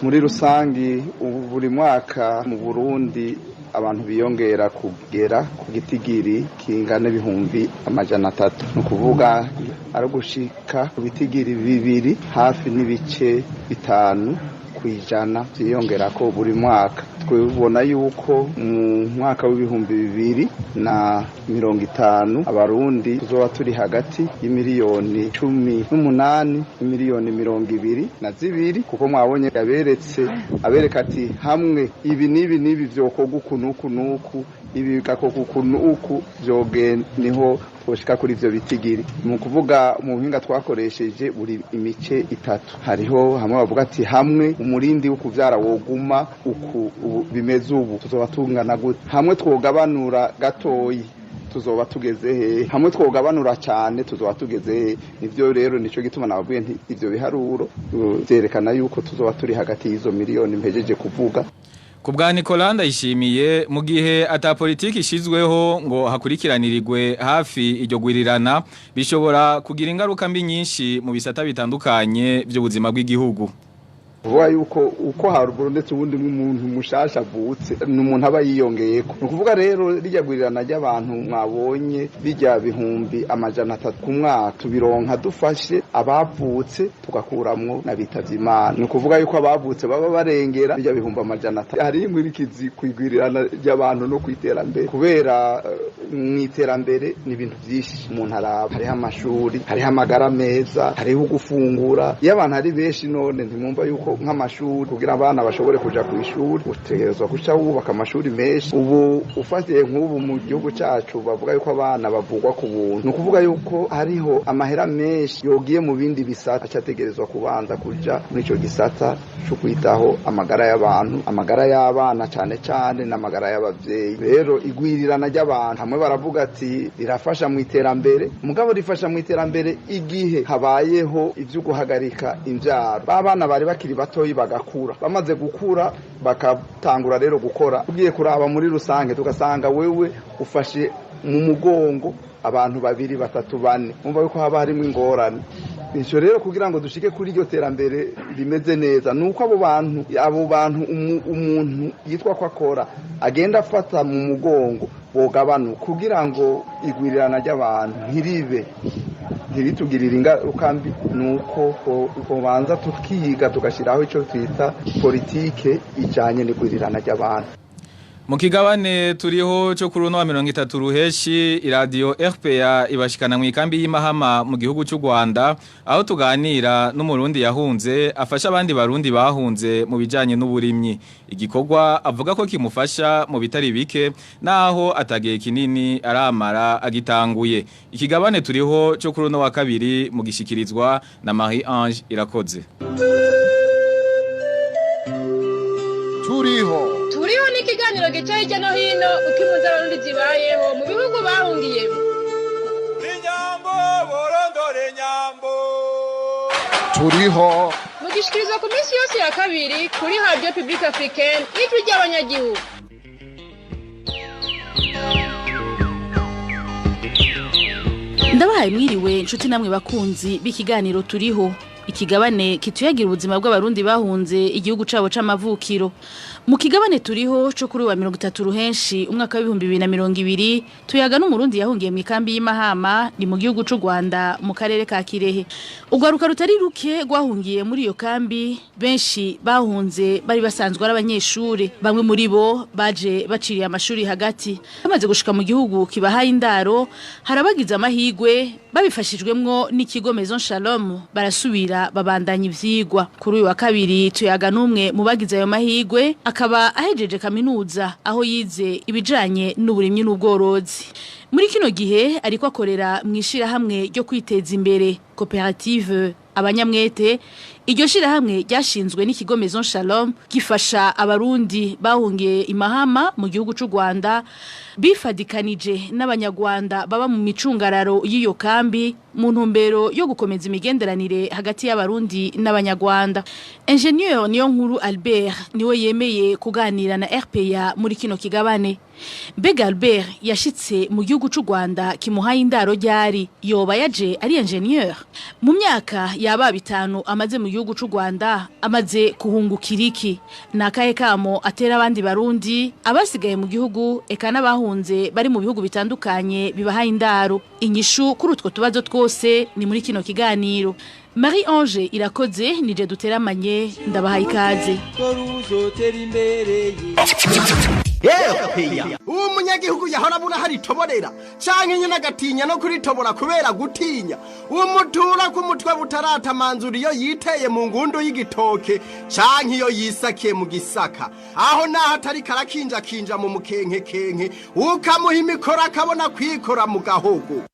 muri rusangi buri mwaka mu Burundi abantu biyongera kugera ku gitigiri kingana 300,000, ni ukuvuga ari gushika ku bitigiri 2 hafi n'ibice 5% vyiyongera ko buri mwaka. Twibona yuko mu mwaka w'ibihumbi 2050 abarundi tuzoba turi hagati y'imiliyoni 18 n'imiliyoni 22, kuko mwabonye yaberetse abereka ati hamwe ibi n'ibi n'ibi vyokorwa uku n'uku n'uku, ibi bigakorwa uku n'uku, vyogenda niho twoshika kuri ivyo bitigiri. Mu kuvuga mu buhinga twakoresheje buri imice itatu, hariho hamwe bavuga ati hamwe umurindi wo kuvyara woguma uku ubu bimeze ubu tuzoba tungana gute? Hamwe twogabanura gatoyi tuzoba tugeze hehe? Hamwe twogabanura cyane tuzoba tugeze hehe? Nivyo rero nico gituma nababwiye nti ivyo biharuro vyerekana yuko tuzoba turi hagati y'izo miliyoni mpejeje kuvuga. Kubwa Nicolas Ndayishimiye, mu gihe ata politiki ishizweho ngo hakurikiranirirwe hafi iryo gwirirana, bishobora kugira ingaruka mbi nyinshi mu bisata bitandukanye by'ubuzima bw'igihugu. Kuvuga yuko uko haruguru ndetse ubundi nk'umuntu mushasha avutse ni umuntu aba yiyongeyeko. Ni ukuvuga rero rijya gurirana ry'abantu mwabonye bijya 300,000 ku mwaka, tubironka dufashe abavutse tugakuramwo n'abitavye Imana. Ni ukuvuga yuko abavutse baba barengera bijya 300,000. Hari inkurikizi kwigwirirana ry'abantu no kwiterambere, kubera mu iterambere ni ibintu byinshi umuntu araba. Hariho amashuri, hariho amagara meza, hariho gufungura. Iyo abantu ari benshi none ntimwumva yuko nk'amashuri kugira abana bashobore kuja ku ishuri utegerezwa guca wubaka amashuri menshi. Ubu ufatiye nk'ubu mu gihugu cacu bavuga yuko abana bavugwa ku buntu, ni ukuvuga yuko hariho amahera menshi yogiye mu bindi bisata acategerezwa kubanza kuja muri ico gisata co kwitaho amagara y'abantu, amagara y'abana cane cane n'amagara y'abavyeyi. Rero igwirirana ry'abantu hamwe baravuga ati rirafasha mu iterambere, mugabo rifasha mu iterambere igihe habayeho ivyo guhagarika imvyaro. Babana bari bakiri batoyi bagakura, bamaze gukura bakatangura rero gukora. Ugiye kuraba muri rusange tugasanga wewe ufashe mu mugongo abantu babiri batatu bane, umva yuko haba harimo ingorane. Icyo rero kugira ngo dushike kuri iryo terambere rimeze neza nuko abo bantu umuntu yitwa ko akora agenda afata mu mugongo bogabanuka, kugira ngo igwirirana ry'abantu ntiribe ntiritugirire ingaruka mbi. Nuko tubanza tukiga tugashyiraho icyo twita politike ijyanye n'igwirirana ry'abantu. Mu kigabane turiho cyo kuri uno wa 30 ruheshi, iradiyo RPA ibashikana mu ikambi y'Imahama mu gihugu cy'u Rwanda, aho tuganira n'umurundi yahunze afasha abandi barundi bahunze mu bijanye n'uburimyi. Igikorwa avuga ko kimufasha mu bitari bike naho atagiye kinini aramara agitanguye. Ikigabane turiho cyo kuri uno wa kabiri mu gishikirizwa na Marie Ange Irakoze. Turiho turiho ni ikiganiro gica hirya no hino uko impunzi abarundi zibayeho mu bihugu bahungiyemo. Inyambo borondore nyambo. Turiho mugishikirizwa ku minsi yose ya kabiri kuri Radio Publique Africaine ijwi ry'abanyagihugu. Ndabahaye mwiriwe nshuti namwe bakunzi b'ikiganiro turiho. Ikigabane kituyagira ubuzima bw'abarundi bahunze igihugu cabo c'amavukiro. Mu kigabane turiho cyo kuri wa 30 ruhenshi umwaka wa 2020 tuyaga n'umurundi yahungiye mu ikambi y'Imahama ni mu gihugu c'u Rwanda mu karere ka Kirehe. Ugwaruka rutari ruke rwahungiye muri iyo kambi, benshi bahunze bari basanzwe ari abanyeshuri, bamwe muri bo baje baciriye amashuri hagati. Bamaze gushika mu gihugu kibahaye indaro, harabagize amahigwe babifashijwemwo n'ikigo Maison Shalom barasubira babandanya ivyigwa. Kuri uyu wa kabiri tuyaga n'umwe mu bagize ayo mahigwe, akaba ahejeje kaminuza aho yize ibijanye n'uburimyi n'ubworozi. Muri kino gihe ariko akorera mu ishirahamwe ryo kwiteza imbere koperative Abanyamwete. Iryo shirahamwe ryashinzwe n'ikigo Maison Shalom gifasha abarundi bahungiye Imahama mu gihugu c'u Rwanda bifadikanije n'abanyarwanda baba mu micungararo y'iyo kambi mu ntumbero yo gukomeza imigenderanire hagati y'abarundi n'abanyarwanda. Ingenieur Niyonkuru Albert niwe yemeye kuganira na RPA muri kino kigabane. Mbega Albert yashitse mu gihugu c'u Rwanda kimuhaye indaro ryari, yoba yaje ari ingenieur? Mu myaka yaba bitanu amaze mu gihugu c'u Rwanda amaze kuhungukira iki? Nakahe kamo atera abandi barundi abasigaye mu gihugu eka n'abahunze bari mu bihugu bitandukanye bibahaye indaro? Inyishu kuri utwo tubazo twose ni muri kino kiganiro. Marie Ange Irakoze nije duteramanye, ndabahaye ikaze. Uwo munyagihugu yahora abura hari toborera canke nyene agatinya no kuritobora kubera gutinya umutura ku mutwe butaratamanzura iyo yiteye mu ngundu y'igitoke canke iyo yisakiye mu gisaka, aho naho atari karakinjakinja mu mukenkekenke ukamuha imikoro akabona kwikora mu gahogo.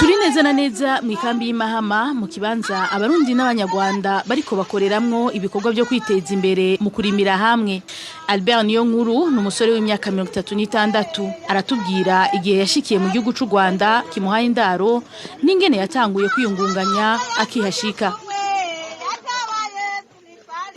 Turi neza na neza mu ikambi y'Imahama, mu kibanza Abarundi n'Abanyarwanda bariko bakoreramwo ibikorwa byo kwiteza imbere mu kurimira hamwe. Albert Niyo Nkuru ni umusore w'imyaka 36, aratubwira igihe yashikiye mu gihugu c'u Rwanda kimuhaye indaro n'ingene yatanguye kwiyungunganya akihashika.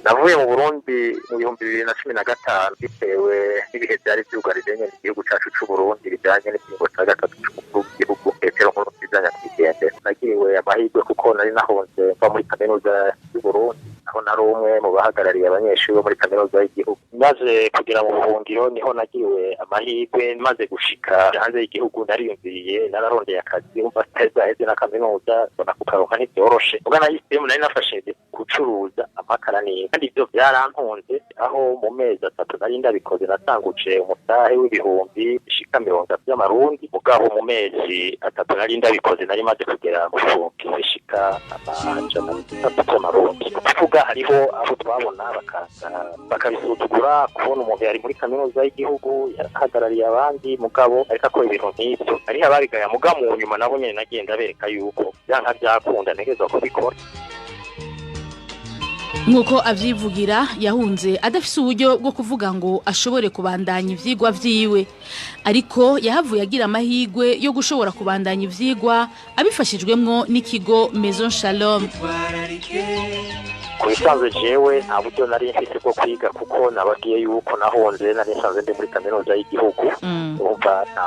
Navuye mu Burundi mu 2015 bitewe n'ibihe byari byugarije nyene igihugu cacu c'u Burundi bijanye n'ikiringo ca gatatu c'umukuru w'igihugu Petero Nkurunziza nyakwigendera. Nagiriwe amahirwe kuko nari nahunze mva muri kaminuza y'u Burundi, aho nari umwe mu bahagarariye abanyeshuri bo muri kaminuza y'igihugu. Maze kugera mu buhungiro niho nagiriwe amahirwe. Maze gushika hanze y'igihugu nariyumviriye, nararondeye akazi, umva sitazaheze na kaminuza mbona kukaronka ntibyoroshe. Ubwo nahisemo, nari nafashe gucuruza amakara n'inka, kandi ivyo byarantunze, aho mu mezi 3 nari ndabikoze natanguje umutahe w'ibihumbi bishika 30 by'amarundi. Mugabo mu mezi 3 nari ndabikoze nari maze kugera mu 300 bishika by'amarundi. Kuvuga hariho abo twabona bakaza bakabisuzugura, kubona umuntu yari muri kaminuza y'igihugu yarahagarariye abandi, mugabo ariko akora ibintu nk'ibyo. Hariho ababigaya, mugabo mu nyuma nabo nyene nagenda bereka yuko byanka byakunda ntegerezwa kubikora. Nk'uko avyivugira, yahunze adafise uburyo bwo kuvuga ngo ashobore kubandanya ivyigwa vyiwe, ariko yahavuye agira amahirwe yo gushobora kubandanya ivyigwa abifashijwemwo n'ikigo Maison Shalom. Ku bisanzwe jewe nta buryo nari mfise bwo kwiga, kuko nababwiye yuko nahunze nari nsanzwe ndi muri kaminuza y'igihugu. Urumva nta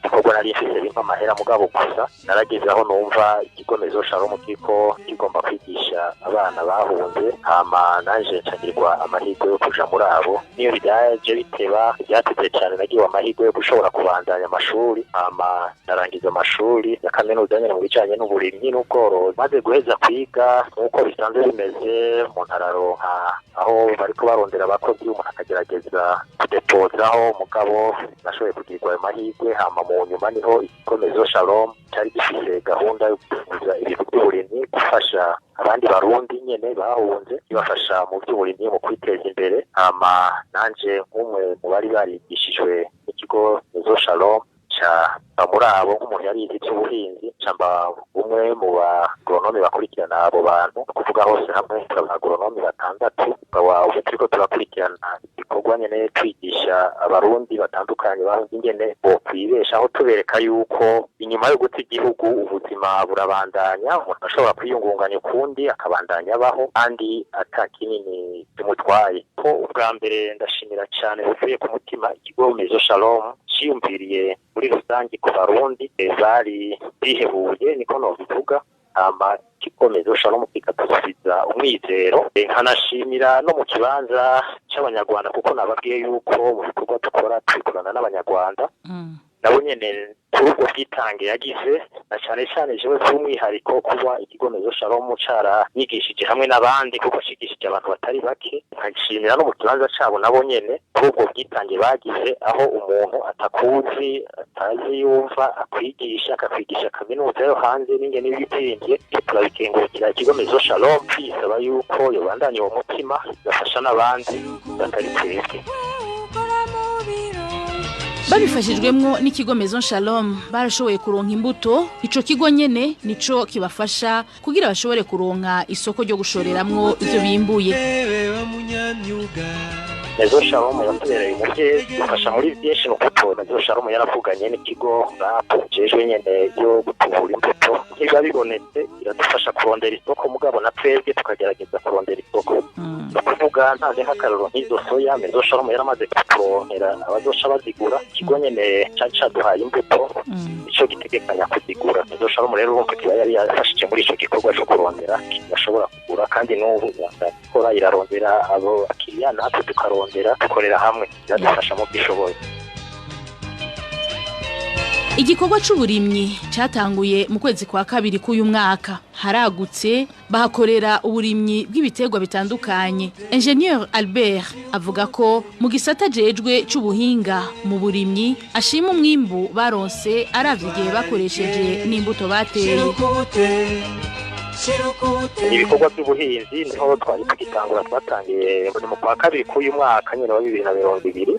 gikorwa nari mfise bimpa amahera, mugabo gusa narageze aho numva ikigo Maison Shalom kiriko kigomba kwigisha abana bahunze, hama nanje ncagirwa amahirwe yo kuja muri abo. Niyo byaje biteba, byateze cyane, nagiwe amahirwe yo gushobora kubandanya amashuri, hama ndarangiza amashuri ya kaminuza nyene mu bijanye n'uburimyi n'ubworozi. Maze guheza kwiga, nk'uko bisanzwe bimeze, umuntu araronka aho bariko barondera abakozi, umuntu akagerageza kudepozaho. Mugabo nashoboye kugirwa ayo mahirwe, hama mu nyuma niho ikigo Maison Shalom cyari gifise gahunda yo guhuza ibintu by'uburimyi, gufasha abandi Barundi nyene bahunze, ibafasha mu by'uburimyi, mu kwiteza imbere. Hama nanje nk'umwe mu bari barigishijwe n'ikigo Maison Shalom, ca muri abo nk'umuntu yarize iby'ubuhinzi, ca mba umwe mu bagoronome bakurikirana abo bantu. Kuvuga hose hamwe turi abagoronome batandatu, tukaba ubu turiko turakurikirana igikorwa nyene twigisha Abarundi batandukanye bahunze ingene bokwibeshaho, tubereka yuko inyuma yo guta igihugu ubuzima burabandanya, umuntu ashobora kwiyungunganya ukundi akabandanya abaho kandi ata kinini bimutwaye. Ko ubwa mbere ndashimira cyane buvuye ku mutima ikigo Maison Shalom ciyumviriye muri rusange ku Barundi bari bihebuye, niko nobivuga, hama ikigo Maison Shalom kikadusubiza umwizero. Nkanashimira no mu kibanza c'Abanyarwanda, kuko nababwiye yuko mu bikorwa dukora tubikorana n'Abanyarwanda, nabo nyene kuri ubwo bwitange yagize, na cane cane jewe by'umwihariko kuba ikigo Maison Shalom caranyigishije hamwe n'abandi, kuko cigishije abantu batari bake. Nkashimira no mu kibanza cabo nabo nyene kuri ubwo bwitange bagize, aho umuntu atakuzi, atazi yumva akwigisha, akakwigisha kaminuza yo hanze n'ingene ibitenge. Turabikengurukira ikigo Maison Shalom, twisaba yuko yobandanya uwo mutima igafasha n'abandi batari twebwe. Babifashijwemwo n'ikigo Maison Shalom barashoboye kuronka imbuto. Ico kigo nyene nico kibafasha kugira bashobore kuronka isoko ryo gushoreramwo ivyo bimbuye. Maison Shalom yatubereye umuvyeyi, dufasha muri byinshi. Ni ukuto Maison Shalom yaravuganye n'ikigo RAP jejwe nyene yo gutubura imbuto, niba bibonetse iradufasha kurondera isoko, mugabo na twebwe tukagerageza kurondera isoko. Ni ukuvuga ntaze nk'akarorero nk'izo soya, Maison Shalom yaramaze kuturonkera abazoca bazigura. Ikigo nyene cari caduhaye imbuto ico gitegekanya kuzigura. Maison Shalom rero urumva kiba yari yafashije muri ico gikorwa co kurondera bashobora kugura, kandi n'ubu ikora irarondera abo bakiriya, natwe tukarondera, dukorera hamwe, iradufasha mu byishoboye. Igikorwa c'uburimyi catanguye mu kwezi kwa kabiri k'uyu mwaka. Haragutse, bahakorera uburimyi bw'ibiterwa bitandukanye. Ingénieur Albert avuga ko mu gisata jejwe c'ubuhinga mu burimyi ashima umwimbu baronse aravye igihe bakoresheje n'imbuto bateye. Ibikorwa by'ubuhinzi niho twari tugitangura, twatangiye mu kwa kabiri k'uyu mwaka nyine wa 2020.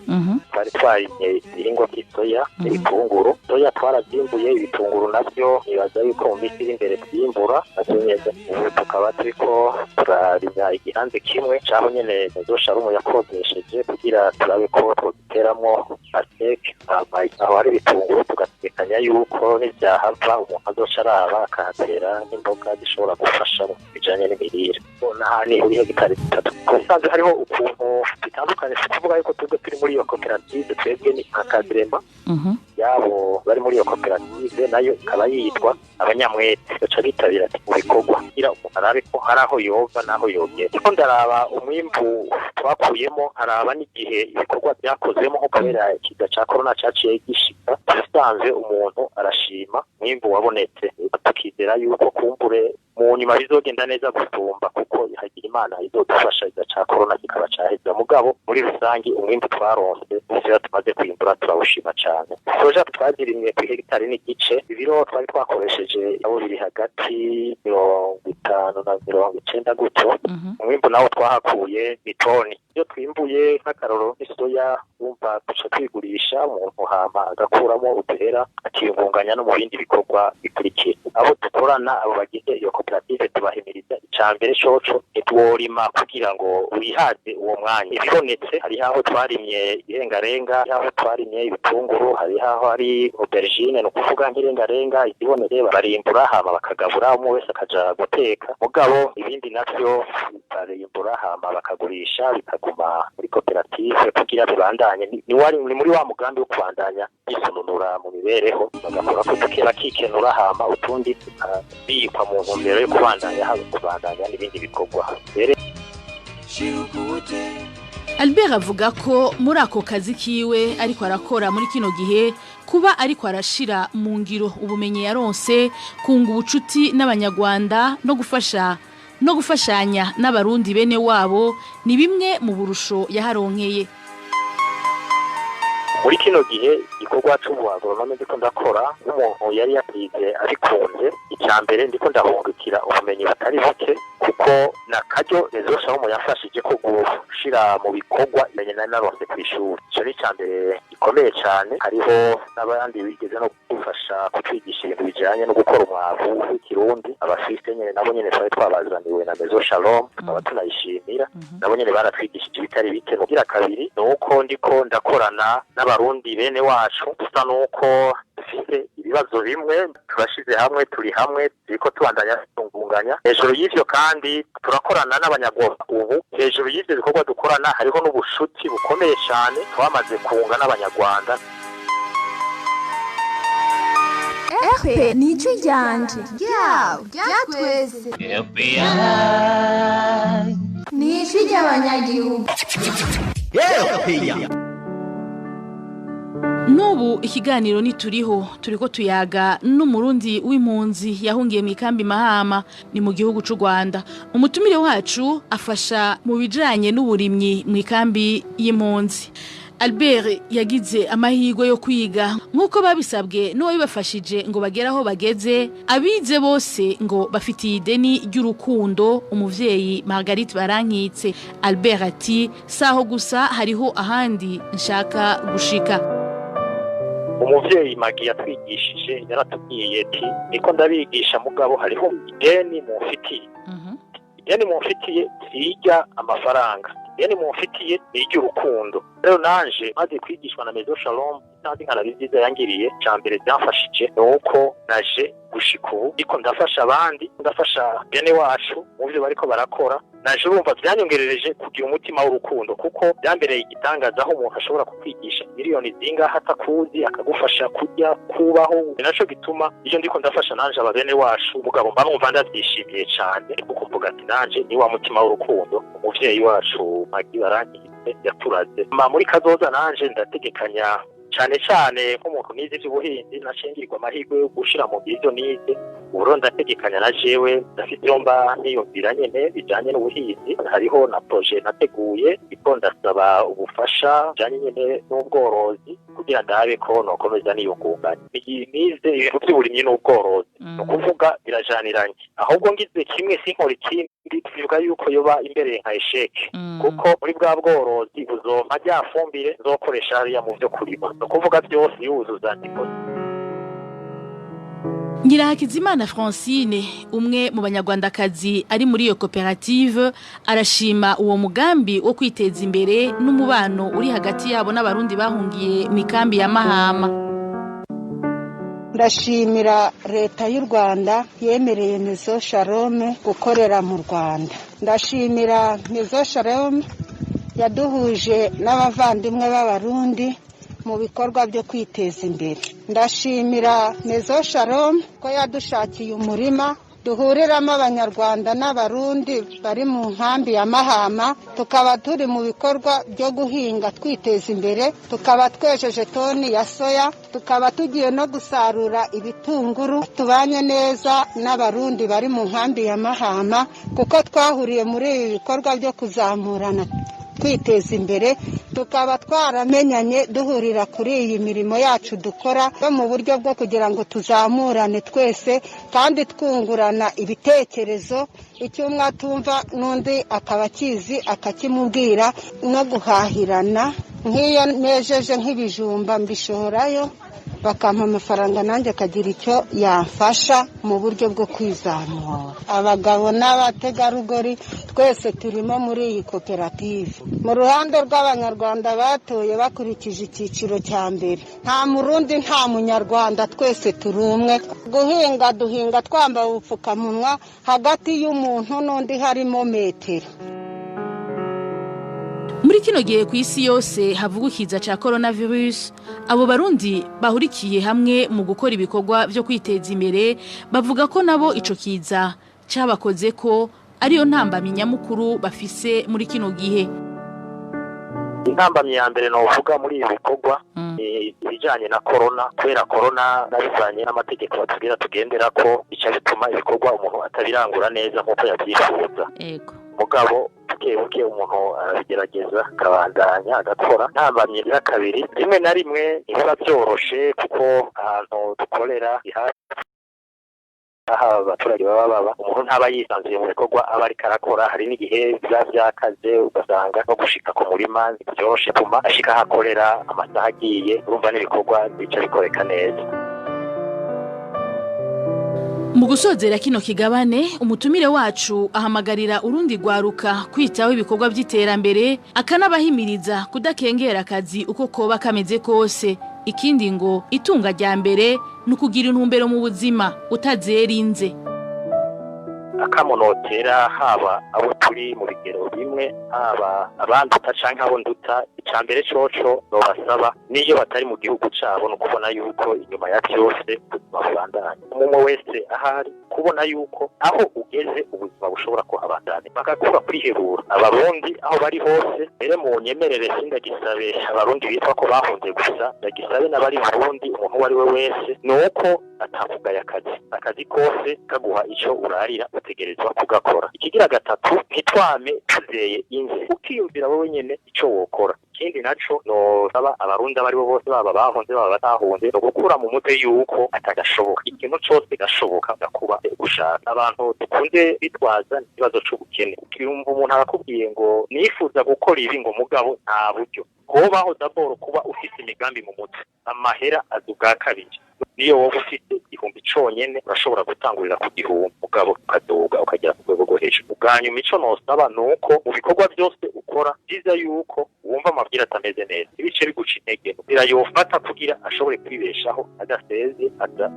Twari twarimye ibihingwa by'isoya n'ibitunguru. Soya twarabyimbuye, ibitunguru nabyo nibaza yuko mu minsi iri imbere twimbura navyo nyene. Ubu tukaba turiko turarima igihanze kimwe caho nyene Maison yakodesheje kugira turabe ko twogiteramwo pastèque, aho hari ibitunguru tugategekanya yuko nivyahava umuntu azoca araba akahatera n'imboga zishobora gufasha mu bijanye n'imirire. N'ahandi uri hegitari 3. Kusanzwe hariho ukuntu bitandukanye, si kuvuga yuko twebwe turi muri iyo koperative, twebwe ni akadrema yabo bari muri iyo koperative, nayo ikaba yitwa abanyamwete, baca bitabira ati mu bikorwa kugira umuntu arabe ko hari aho yova n'aho yogera. Ndiko ndaraba umwimbu twakuyemo, nkaraba n'igihe ibikorwa byakozwemo, nko kubera ikiza ca corona caciye gishika, usanzwe umuntu arashima umwimbu wabonetse, tukizera yuko kumbure mu nyuma bizogenda neza gusumba, kuko hagira Imana izodufasha iza ca corona kikaba caheza. Mugabo muri rusangi umwimbu twaronse n'ivyo tumaze kwimbura turawushima cane. Soja twazirimye ku hegitari n'igice, ibiro twari twakoresheje abo biri hagati 50 na 90 gutyo. Umwimbu nawo twahakuye ni toni. Iyo twimbuye nk'akaroro n'isoya, wumva duca twigurisha, umuntu hama agakuramo uduhera akiyungunganya no mu bindi bikorwa bikurikira. Abo dukorana, abo bagize iyo koperative, tubahimiriza icambere coco ntitworima kugira ngo wihaze uwo mwanya. Ibibonetse, hariho aho twarimye irengarenga, hariho aho twarimye ibitunguru, hariho aho hari aubergine. Ni ukuvuga nk'irengarenga izibonetse barimbura hama bakagabura, umwe wese akaja guteka. Mugabo ibindi navyo barimbura hama bakagurisha, bikaguma muri koperative kugira bibandanye. Ni muri wa mugambi wo kubandanya bisununura mu mibereho, bagakora ko duke bakikenura, hama utundi tukabikwa mu ntumbero yo kubandanya, haba kubandanya n'ibindi bikorwa. Albert avuga ko muri ako kazi kiwe ariko arakora muri kino gihe, kuba ariko arashira mu ngiro ubumenyi yaronse, kunga ubucuti n'Abanyarwanda no gufasha no gufashanya n'Abarundi bene wabo, ni bimwe mu burusho yaharonkeye. Muri kino gihe igikorwa c'ubuagronome ndiko ndakora, nk'umuntu yari yabyize abikunze, icya mbere ndiko ndahungukira ubumenyi butari buke, kuko na karyo Maison Shalom yafashije ko gushira mu bikorwa imenye nari naronse kw'ishuri. Ico ni ica mbere gikomeye cane. Hariho n'abandi bigeze no kudufasha kutwigisha ibintu bijanye no gukora umwavu w'ikirundi, abafise nyene nabo nyene twari twabazaniwe na Maison Shalom, tukaba tunayishimira. Nabo nyene baratwigishije ibitari bike. Kugira kabiri ni uko ndiko ndakorana n'Abarundi bene wacu, dusa nuko dufite ibibazo bimwe, turashize hamwe, turi hamwe, turiko tubandanya tungunganya. Hejuru y'ivyo kandi turakorana n'Abanyarwanda. Ubu hejuru y'ivyo bikorwa dukorana hariho n'ubushuti bukomeye cane twamaze kunga n'Abanyarwanda. RP ni ijwi ryanje, ryawe, rya twese, ni ijwi ry'abanyagihugu. Nubu ikiganiro nituriho turiko tuyaga n'Umurundi w'impunzi yahungiye mu ikambi Mahama, ni mu gihugu c'u Rwanda. Umutumire wacu afasha mu bijanye n'uburimyi mu ikambi y'impunzi. Albert yagize amahirwe yo kwiga nk'uko babisabwe n'uwabibafashije ngo bagere aho bageze. Abize bose ngo bafitiye ideni ry'urukundo umuvyeyi Marguerite Barankitse. Albert ati saho gusa, hariho ahandi nshaka gushika. Umuvyeyi Magi yatwigishije yaratubwiye ati niko ndabigisha, mugabo hariho ideni mumfitiye. Ideni mumfitiye sirya amafaranga, ideni mumfitiye ni iry'urukundo. Rero nanje maze kwigishwa na Maison Shalom kandi nkaraba ibyiza yangiriye, ca mbere byamfashije ni uko naje gushika ubu ndiko ndafasha abandi, ndafasha bene wacu mu byo bariko barakora. Naje urumva byanyongerereje kugira umutima w'urukundo, kuko byambereye igitangaza aho umuntu ashobora kukwigisha miliyoni zingahe atakuzi, akagufasha kurya, kubaho. Ni naco gituma iyo ndiko ndafasha nanje aba bene wacu, mugabo mba numva ndavyishimiye cane, kuko mvuga ati nanje ni wa mutima w'urukundo umuvyeyi wacu Magi Barankitse yaturaze. Ma muri kazoza nanje ndategekanya Cane cane nk'umuntu nize ivy'ubuhinzi, nacengirirwa amahirwe yo gushira mu bw'ivyo nize. Ubu ndategekanya na jewe ndafite iyo mba niyumvira nyene bijanye n'ubuhinzi. Hariho na projet nateguye, iko ndasaba ubufasha bijanye nyene n'ubworozi kugira ndabe ko nokomeza niyungunganya. Nize ibintu vy'uburimyi n'ubworozi, ni ukuvuga birajaniranye. Ahubwo ngize kimwe sinkora ikindi, bivuga yuko yoba imbereye nka échec, kuko muri bwa bworozi buzompa rya fumbire nzokoresha hariya mu vyo kurima. Ni ukuvuga byose yuzuza ndiko. Nyirahakizimana Francine, umwe mu banyarwandakazi ari muri iyo koperative, arashima uwo mugambi wo kwiteza imbere n'umubano uri hagati yabo n'abarundi bahungiye mu ikambi ya Mahama. Ndashimira Leta y'u Rwanda yemereye Maison Shalom gukorera mu Rwanda. Ndashimira Maison Shalom yaduhuje n'abavandimwe b'Abarundi mu bikorwa byo kwiteza imbere. Ndashimira Maison Shalom ko yadushakiye umurima duhuriramo Abanyarwanda n'Abarundi bari mu nkambi ya Mahama, tukaba turi mu bikorwa byo guhinga twiteza imbere, tukaba twejeje toni ya soya, tukaba tugiye no gusarura ibitunguru. Tubanye neza n'Abarundi bari mu nkambi ya Mahama kuko twahuriye muri ibi bikorwa byo kuzamurana twiteza imbere, tukaba twaramenyanye duhurira kuri iyi mirimo yacu dukora yo mu buryo bwo kugira ngo tuzamurane twese kandi twungurana ibitekerezo, icyo umwe atumva n'undi akaba akizi akakimubwira, no guhahirana. Nk'iyo nejeje nk'ibijumba mbishorayo bakampa amafaranga, nanjye akagira icyo yamfasha mu buryo bwo kwizamura. Abagabo n'abategarugori twese turimo muri iyi koperative. Mu ruhande rw'Abanyarwanda batoye bakurikije icyiciro cya mbere, nta Murundi, nta Munyarwanda, twese turi umwe. Guhinga duhinga twambaye ubupfukamunwa, hagati y'umuntu n'undi harimo metero. Muri kino gihe ku isi yose havuga ikiza ca coronavirus, abo Barundi bahurikiye hamwe mu gukora ibikorwa vyo kwiteza imbere bavuga ko nabo ico kiza cabakoze, ko ariyo ntambamyi nyamukuru bafise muri kino gihe. Intambamyi ya mbere novuga muri ibi bikorwa ni ibijanye na corona, kubera corona nabivanye n'amategeko batubwira tugendera ko bica bituma ibikorwa umuntu atabirangura neza nk'uko yabyifuza. Mugabo buke buke umuntu arabigerageza akabandanya agakora. Ntambamyi ya kabiri, rimwe na rimwe ntibiba byoroshe kuko ahantu dukorera aho abaturage baba baba, umuntu ntaba yisanzuye mu bikorwa aba ariko arakora. Hari n'igihe biba byakaze, ugasanga no gushika ku murima ntibyoroshe, tuma ashika aho akorera amasaha agiye, urumva n'ibikorwa bica bikoreka neza. Mu gusozera kino kigabane, umutumire wacu ahamagarira urundi rwaruka kwitaho ibikorwa by'iterambere, akanabahimiriza kudakengera akazi uko koba kameze kose. Ikindi ngo itunga rya mbere ni ukugira intumbero mu buzima utazerinze. Akamonotera haba abo turi mu bigero bimwe, haba abanduta canke abo nduta, icambere coco nobasaba, niyo batari mu gihugu cabo, no kubona yuko inyuma ya byose ubuzima bubandanya. Umwe wese ahari kubona yuko aho ugeze ubuzima bushobora kuhabandanya, bagakura kwihebura. Abarundi aho bari hose mbere, mu nyemerere sindagisabe Abarundi bitwa ko bahunze gusa, ndagisabe n'abari Burundi, umuntu uwo ari we wese, ni uko atakugaya akazi. Akazi kose kaguha ico urarira, utegerezwa kugakora. Ikigira gatatu, ntitwame tuzeye inze, ukiyumvira wowe nyene ico wokora. Ikindi naco nosaba Abarundi abari bo bose, baba bahunze baba batahunze, no gukura mu mutwe yuko atagashoboka. Ikintu cose gashoboka gakuba gushaka. Abantu dukunze bitwaza ikibazo c'ubukene, ukiyumva umuntu arakubwiye ngo nifuza gukora ibi, ngo mugabo nta buryo. Hobaho d'abord kuba ufise imigambi mu mutwe, amahera aza ubwa kabiri. Niyo wowe ufite 1000 conyene, urashobora gutangurira ku 1000, mugabo ukaduga ukagera ku rwego rwo hejuru. Ubwa nyuma, ico nosaba ni uko mu bikorwa byose ukora, byiza yuko wumva amabwire atameze neza, ibice biguca intege, inzira yofata kugira ashobore kwibeshaho adaseze aza.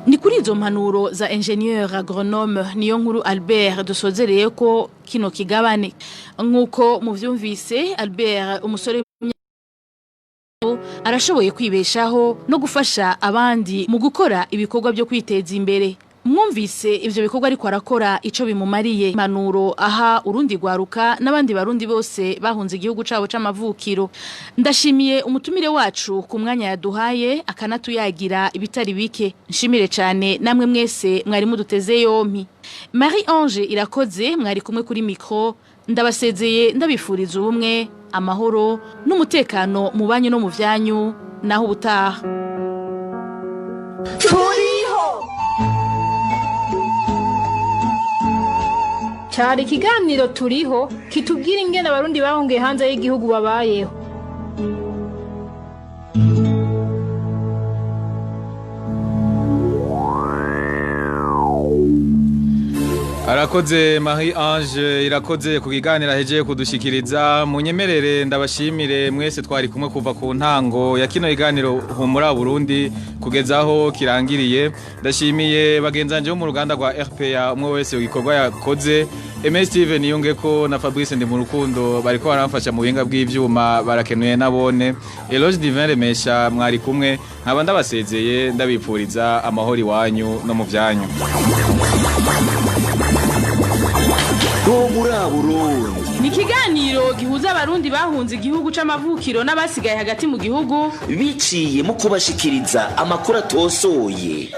Ni kuri izo mpanuro za ingénieur agronome niyo nkuru Albert dusozereye ko kino kigabane. Nk'uko muvyumvise, Albert, umusore arashoboye kwibeshaho no gufasha abandi mu gukora ibikorwa byo kwiteza imbere. Mwumvise ivyo bikorwa ariko arakora ico bimumariye, impanuro aha urundi rwaruka n'abandi barundi bose bahunze igihugu cabo c'amavukiro. Ndashimiye umutumire wacu ku mwanya yaduhaye akanatuyagira ibitari bike. Nshimire cyane namwe mwese mwari muduteze yompi. Marie Ange Irakoze mwari kumwe kuri micro, ndabasezeye ndabifuriza ubumwe, amahoro n'umutekano mu banyu no mu vyanyu, naho ubutaha. Turiho cari ikiganiro Turiho kitubwira ingene Abarundi bahungiye hanze y'igihugu babayeho. Arakoze Marie Ange Irakoze ku kiganiro ahejeje kudushikiriza. Munyemerere ndabashimire mwese twari kumwe kuva ku ntango ya kino kiganiro Humura Burundi kugeza aho kirangiriye. Ndashimiye bagenzanje bo mu ruganda rwa RPA, umwe wese igikorwa yakoze. Aime Steven Niyongeko na Fabrice Ndimurukundo bariko baramfasha mu buhinga bw'ivyuma, barakenuye nabone. Eloge Divin Remesha mwari kumwe, nkaba ndabasezeye ndabipfuriza amahoro iwanyu no mu vyanyu. Humura Burundi Ni ikiganiro gihuza Abarundi bahunze igihugu c'amavukiro n'abasigaye hagati mu gihugu biciye mu kubashikiriza amakuru atosoye.